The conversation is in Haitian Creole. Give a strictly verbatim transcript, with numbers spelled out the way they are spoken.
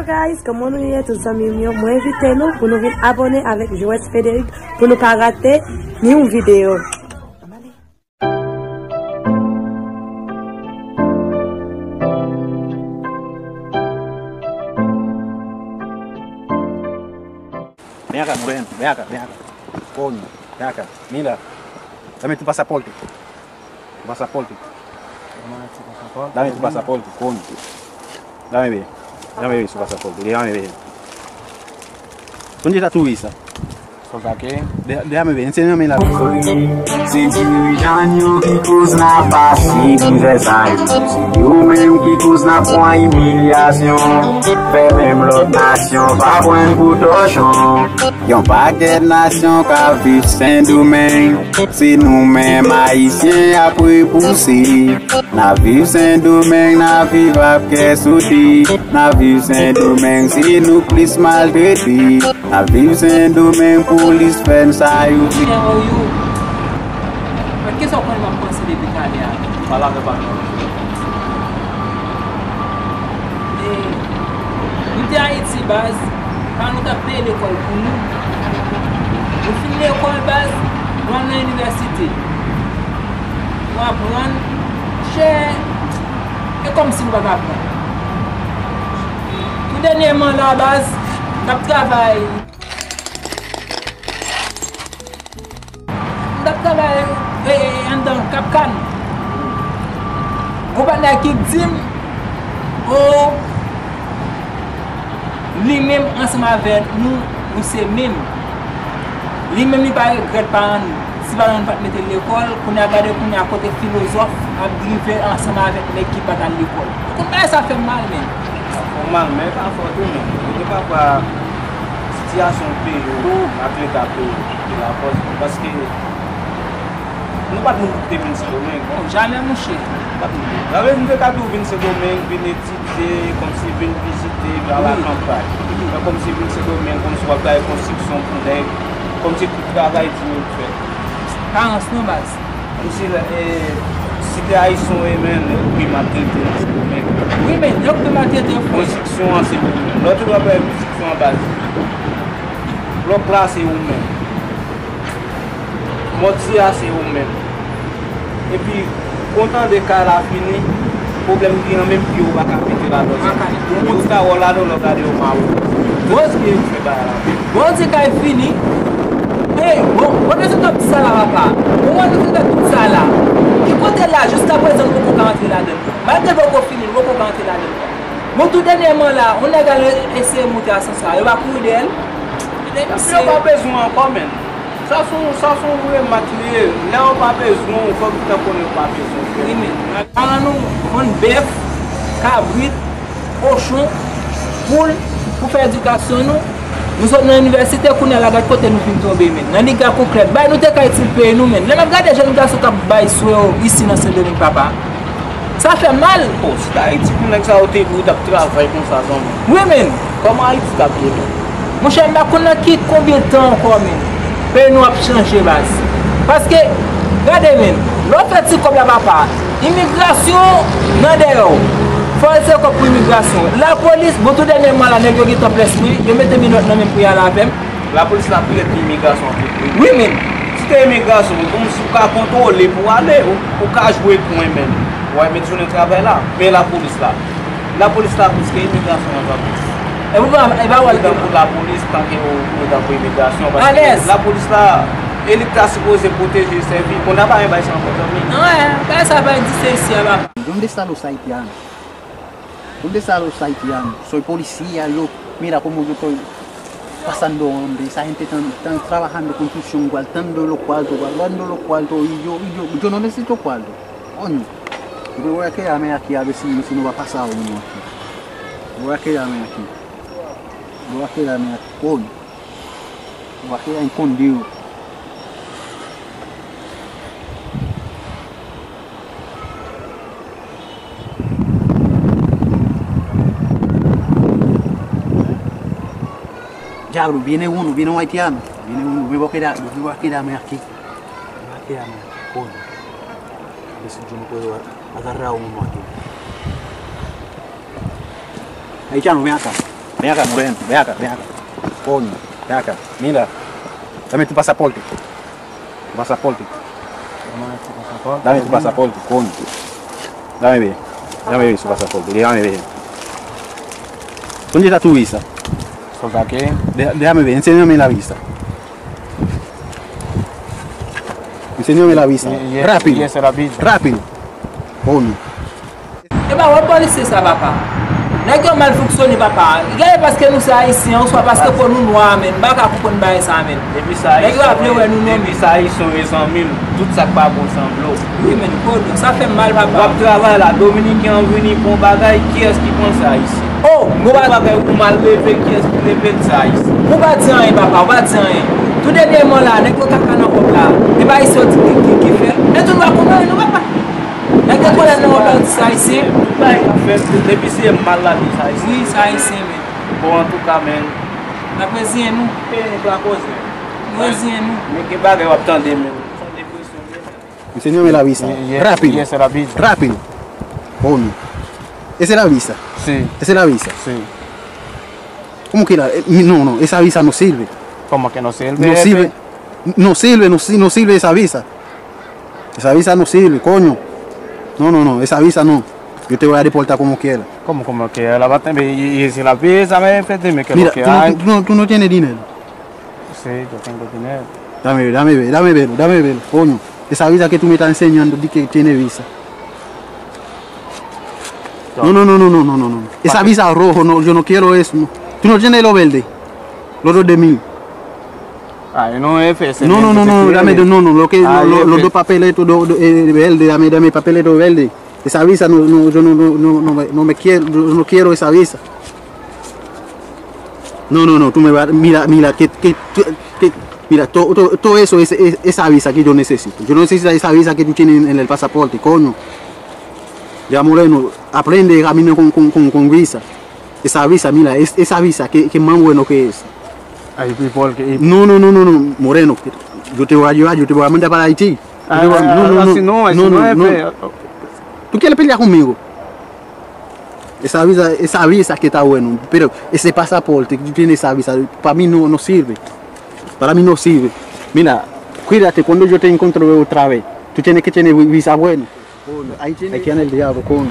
Guys, kòman nou ye tout zanmi m yo? Mwen envite nou pou nou vin abòne avèk Joès Frederick pou nou pa rate ni yon videyo. Vem cá, moreno, vem cá, vem cá. Coño, vem cá, mira. Dame tu pasaporte. Tu pasaporte. Dame tu pasaporte, coño. Dame ver. Dame ver su pasaporte. Dame ver. ¿Dónde está tu visa? Solta aquí. De- déjame ver, enséñame la visa. Se dirijan yo ki koz n ap pase mizè sa yo. Se yo menm ki koz n ap pran imilyasyon. Fè menm lòt nasyon pa pran n pou tòchon. Yon pakèt nasyon k ap viv Sendomeng. Se nou menm Ayisyen y ap repouse. N ap viv Sendomeng, n ap viv ak kè sote. N ap viv Sendomeng, se nou k plis maltrete. N ap viv Sendomeng, polis fè n sa yo fè. How are you? Mwen, kisa w konnen m ap panse depi talè a? Pale avè pa nou. E, nou te Ayiti, baz. Paran nou t ap peye lekòl pou nou. Nou fin lekòl, baz, nou al nan inivèsite. Nou aprann, chè, e kòmsi nou pa t aprann. Tou dènyèman la, baz, m t ap travay. M t ap travay, e, e, anndan Kap Kann. Gon patnè ki di m, o, li menm ansanm avè nou, nou se menm. Li menm li pa regrèt paran nou. Si paran nou pa t mete l lekòl, kounye a gade kounye a kote filozòf ap drive ansanm avèk nèg ki pa t al lekòl. Ou konn bagay sa fè m mal, men. Sa fè w mal, men e pa fòt ou, men. Gen de pafwa, sitiyasyon peyi w ak leta peyi w ki lakòz, paske nou pa t moun pou te vin Sendomeng. Bon, jamè, monchè. Nou pa t moun pou. Sa vle di, nou te ka tou vin Sendomeng, vin etidye, kòmsi vin vizite, vin a la kanpay. Men kòmsi vin Sendomeng, kòmsi w ap gade konstriksyon pou nèg, kòmsi tout travay di yo k fè. Parans nou, baz. Kòmsi, e, si te Ayisyen w ye, men, yo k pi maltrete nan Sendomeng. Wi, men, yo k pi maltrete, frè. Konstriksyon an, se ou menm. Lè w te dwe ap konstriksyon an, baz. Blòk la, se ou menm. Mòtye a, se ou menm. Epi, kontan de kay la fini, pwoblèm ki an menm pye w pa ka mete ladan. Ou ta wè w ladan, lè w gade yo mawon. Bon, ki e fè bagay la. Bon, di kay fini. Ey, bon, bon, nou te di sa la, papa. Bon, nou te di tout sa la. Ki kote la, jiska prezan, nou poko ka antre ladan. Malgre l poko fini, nou poko ka antre ladan. Bon, tou dènyèman la, yon nèg al eseye moute asansè a, yo pa kouri dèyè l. Yo pa bezwen ankò, menn. Sa se yon, sa se yon remak li ye. Lè yo pa bezwen w, fòk ou ta konnen yo pa bezwen w. Wi, men. Paran nou vann bèf, kabrit, kochon, poul, pou fè edikasyon nou. Nou sot nan inivèsite, kounye a la, gad kote nou fin tonbe, men. Nan liga kou klèb. Bay nou te ka itil peyi nou, men. Lè m ap gade jèn gason k ap bay swe yo isi nan Sendomeng, papa. Sa fè mal. O, si t Ayiti pou nèg sa yo te di w t ap travay konsa, zanmi. Wi, men. Kòman Ayiti t ap ye menm? Monchè, m pa konn nan ki konbyen tan ankò, men. Peyi nou ap chanje, baz. Paske, gade, men, lè w fè ti kòb la, papa, imigrasyon nan dèyè w. Fò w retire kòb pou imigrasyon. Lapolis, bon, tou dènyèman la, nèg yo gentan près mwen, yo mete minòt nan men m pou y ale avè m. Lapolis la pi rèd ke imigrasyon an tou, wi. Wi, men. Si te imigrasyon, bon, si w ka kontwole pou w ale, ou, ou ka jwe kwen, men. W a met jounen travay la. Men lapolis la. Lapolis la plis ke imigrasyon an, zanmi. E pou pa, e pa wè l. Tankou lapolis, tanke ou, ou tankou imigrasyon, paske lapolis la, e li k ta sipoze pwoteje, sèvi. Kounye a pa gen bay sa ankò, zanmi. Wè, bay sa pa egziste isi a, papa. ¿Dónde están los haitianos? ¿Dónde están los haitianos? Soy policía, yo, mira cómo yo estoy pasando hambre, esa gente están, están trabajando construcción, guardando los cuartos, guardando los cuartos, y yo, y yo, yo no necesito cuartos. Coño. Yo me voy a quedarme aquí a ver si, si no va a pasar uno aquí. Me voy a quedarme aquí. Me voy a quedarme aquí, coño. Me voy a quedar escondido. Diablo, viene uno, viene un haitiano. Viene uno, me voy a quedar, me voy a quedarme aquí. Me voy a quedarme aquí, coño. A ver si yo no puedo agarrar a uno aquí. Haitiano, ven acá. Ven acá, moreno, ven acá, ven acá. Coño, ven acá. Mira, dame tu pasaporte. Tu pasaporte. Dame tu pasaporte, coño. Dame ver. Dame ver su pasaporte, déjame ver. ¿Dónde está tu visa? Solta aquí. De- déjame ver, enséñame la visa. Enséñame la visa. Y- y- Rápido. Y esa es la visa. Rápido. Coño. Epa, wè polisye sa, papa. Nèg yo mal fonksyone, papa. Gade, paske nou se Ayisyen, oswa paske po nou nwa, men. M pa ka konprann bagay sa, men. Depi sa Nèg yo ap vle wè nou, non. Depi sa Ayisyen yo zanmi l, tout sa k pa bon sanble w. Wi, men, kodo, sa fè m mal, papa. W ap travay la, Dominiken an vini bon bagay, kiyès ki pran sa isi? Oh, bon bagay. Bagay ou mal leve, kiyès ki leve l sa isi? Ou pa di anyen, papa, ou pa di anyen. Tou dènyèman la, nèg yo kaka nan kòb la. E pa isi yo di ki, ki, ki fè. Men tou nou pa konprann, nou papa. Nèg yo konnen nan yon pèdi sa isi. Tout bagay k ap fèt, depi se mal la, tout sa isi. Wi, sa isi, men. Bon, antouka, men. N ap reziyen nou. E, nou pa koze. Nou reziyen nou. Men gen bagay w ap tande, men. San depresyon, men. Enséñame la visa. Y- y- Rápido. Y esa es la visa. Rápido. Coño. Esa es la visa. Sí. Esa es la visa. Sí. ¿Cómo que la? Eh, no, no, esa visa no sirve. ¿Cómo que no sirve, No jefe? sirve. No sirve, no, si- no sirve esa visa. Esa visa no sirve, coño. No, no, no, esa visa no. Yo te voy a deportar como quiera. ¿Cómo, como quiera? La va a tener, y, y si la pide, esa me jefe, dime qué es Mira, lo que tú no, hay. tú, tú no, tú no tienes dinero. Sí, yo tengo dinero. Dame ver, dame ver, dame ver, dame ver, coño. Esa visa que tú me estás enseñando, di que tiene visa. No, no, no, no, no, no, no, no. Esa visa rojo, no, yo no quiero eso, no. Tú no tienes lo verde. Lo otro de mil. Ay, no, jefe, ese No, no, no, no, dame, no, no, lo que, Ay, lo, lo, los jefe. dos papeletos do, do, eh, verde, dame, dame papeleto verde. Esa visa no, no, yo no, no, no, no me, no me quiero, yo no quiero esa visa. No, no, no, tú me vas, mira, mira, que, que, que, que- mira, todo, todo, todo eso es, es- esa visa que yo necesito. Yo necesito esa visa que tú tienes en el pasaporte, coño. Ya, Moreno, aprende a caminar con, con, con, con visa. Esa visa, mira, es, esa visa, que, que más bueno que es. Ay, y porque, y- No, no, no, no, no, Moreno, que yo te voy a llevar, yo te voy a mandar para Haití. Yo te voy a- Ah, no, no, no, así no, así no, no, no, no. Tú quieres pelear conmigo. Esa visa, esa visa que está bueno, pero ese pasaporte que tú tienes esa visa, para mí no, no sirve. Para mí no sirve. Mira, cuídate cuando yo te encuentro otra vez. Tú tienes que tener vi- visa bueno. Ahí tiene. Aquí en el diablo, coño.